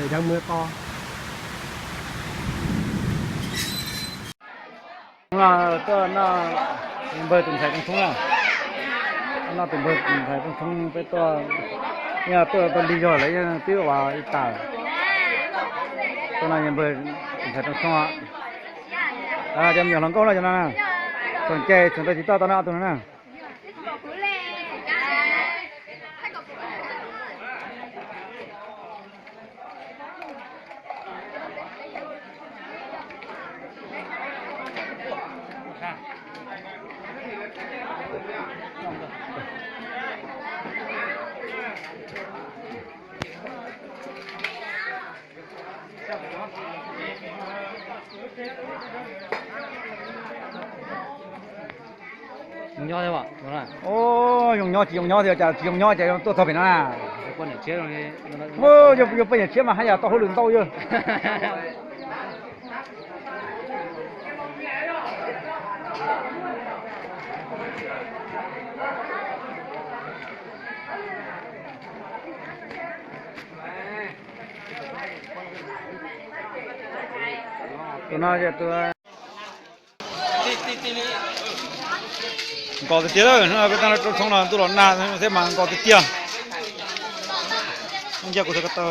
Deev mus qo. No tuaj noj npawg tus ntxhais Tooj Tshoob na. Noj tus npawg tus ntxhais Tooj Tshoob peb tuaj, yog tuaj tau lig zog lawm yeej twb ua ib tag. Tuaj noj npawg tus ntxhais Tooj Tshoob. Cov me nyuam hluas nkauj no cov no na, txhoom cai txhoom tau tsis toj tau no ob tug no na. Zoo nyob thiab, zoo nyob tsis zoo nyob thiab, cas tsis zoo nyob ces tuaj txog pem no na. Yuav poj niam tshiab mas haj yam tau hauj lwm ntau yog. Tus no yog tus nkos tiag tiag, peb tau rau tshoob no ntuj los nag thiab mas nkos tiag tiag. Nca kuv tau ko taw.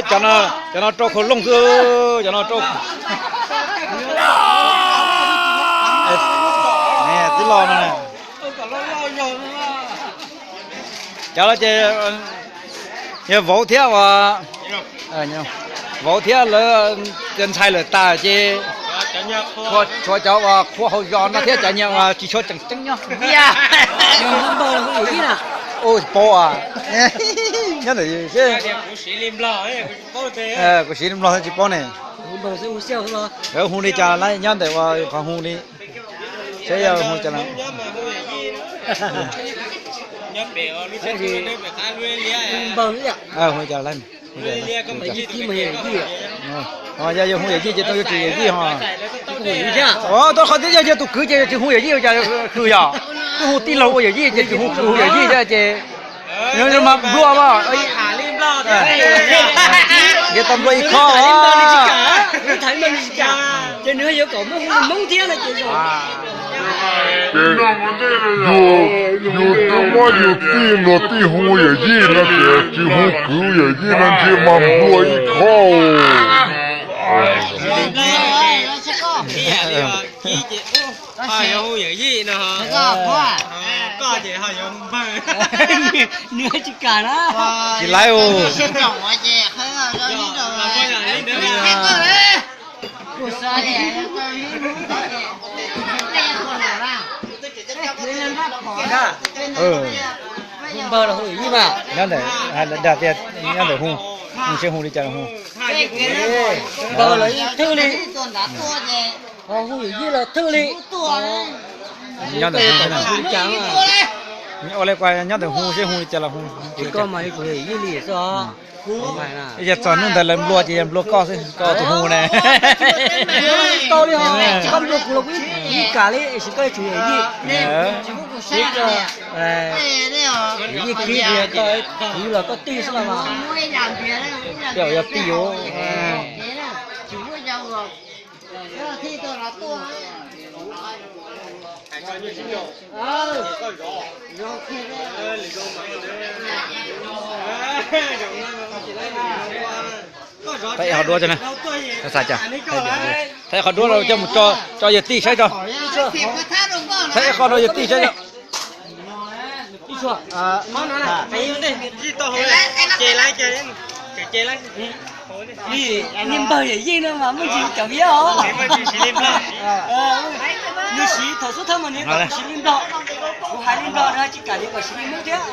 Cov no, cov no rau khau looj xwb, cov no rau. Tib lo no. Cov lawv ces yog vauv thiab uas, vauv thiab lawv ntxhais lawm tas ces tshuav cov uas qhua hauv zos no thiab cov nyuag uas tsis tshua tseem ceeb nyob. Ua paub, nyob ntawm kuv siv li Nplog tsis paub ne. Lawv hu li cas lawm nyob ntawm uas qhov hu li, saib yog hu cas lawm. Hu cas lawm. Yog yus hu yawm yij ces tau yuav tsum yawm yij ho. Tuaj qhov twb yog yog tus kwv ces tsis hu yawm yij ua cas khw yom. Twb hu tij laug ua yawm yij ces tsis hu kwv hu yawm yij thiab ces mas nplua as. Yog tau nplua ib khob. Yus, yus twb muab yus tij nplog tij hu yawm yij no ces tsis hu kwv yawm yij no ntshe mas nplua ib khob. Tsis laiv. Nyob ntawm, dag tias nyob ntawm hu, hu seb hu li cas los hu. Npawg los yeej thwj li, hu yawm yij los thwj li. Nyob ntawm hu, ua li koj nyob ntawm hu seb hu li cas los hu. Koj mas kuv yawm yij li xwb os. Yog txog hnub ntawd lawv nplua ces yog nplua koj xwb, koj tus hu ne. Tau li, koj nplua kuv los kuv yeej kam li, tab sis koj yuav tsum yawm yij. Yawm yij kiv tias koj kwv los koj tij xwb los mas. Yog tij. Thaij qhov duab tso na. Xav cas? Thaij qhov duab rau coj mus tso, tso yawg tij saib tso. Thaij qhov rau yawg tij saib tso. Niag npawg yawm yij no mas muaj ntsis cov viab os. Nws siv thaum xub thawj mas nws tau siv li Nplog, kuv hais li Nplog nws tsis kam li kom siv li Hmoob thiab.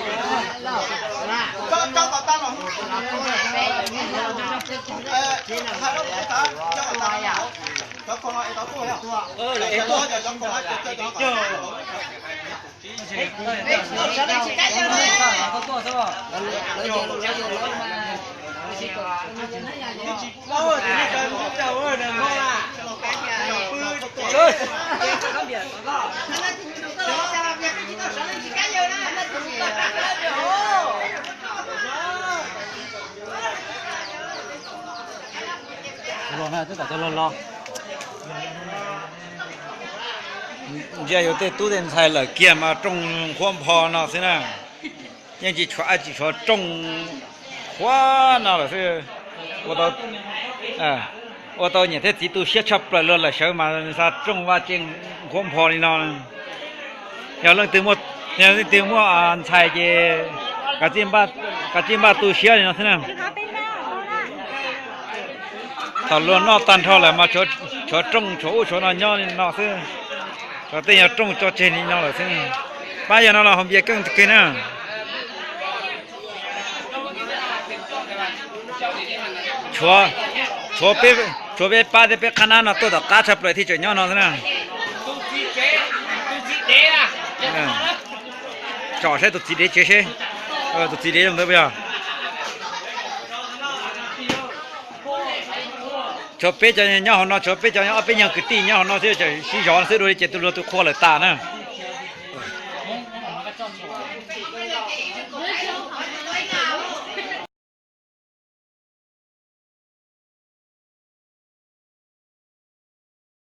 Ntsia yus tej tub tej ntxhais lawm kiag mas rooj nqhuab npho no xwb na. Yeej tsis tshuav, tsis tshuav rooj nqhuab no lawm xwb. Ua tau niam thiab txiv tu siab tshaj plaws luag lawm sawv mas xa rooj vaj tse nqhuab npho li no. Yog leej twg, yog leej twg muaj ntxhais ces kav tsij npaj tu siab li no xwb na. Thaum luag noj tag nrho lawm mas tshuav rooj tshuav ub tshuav no nyob li no xwb. Tshuav tej nyuag rooj tso tseg li no lawm xwb. Pab yog no los haus npias keej kawg na. Tshuav, tshuav peb pab thiab peb qab nab no tuaj tom qab tshaj plaws thiaj tseem nyob no xwb na. Tsom saib tus txiv dev tsev seb, tus txiv dev zoo ntawd puas yog. Tshuav peb cov nyob hauv no, tshuav peb cov ob peb nyuag kwv tij nyob hauv no xwb, sib zov xwb dua li ces tus luag tus qhua lawm tas na.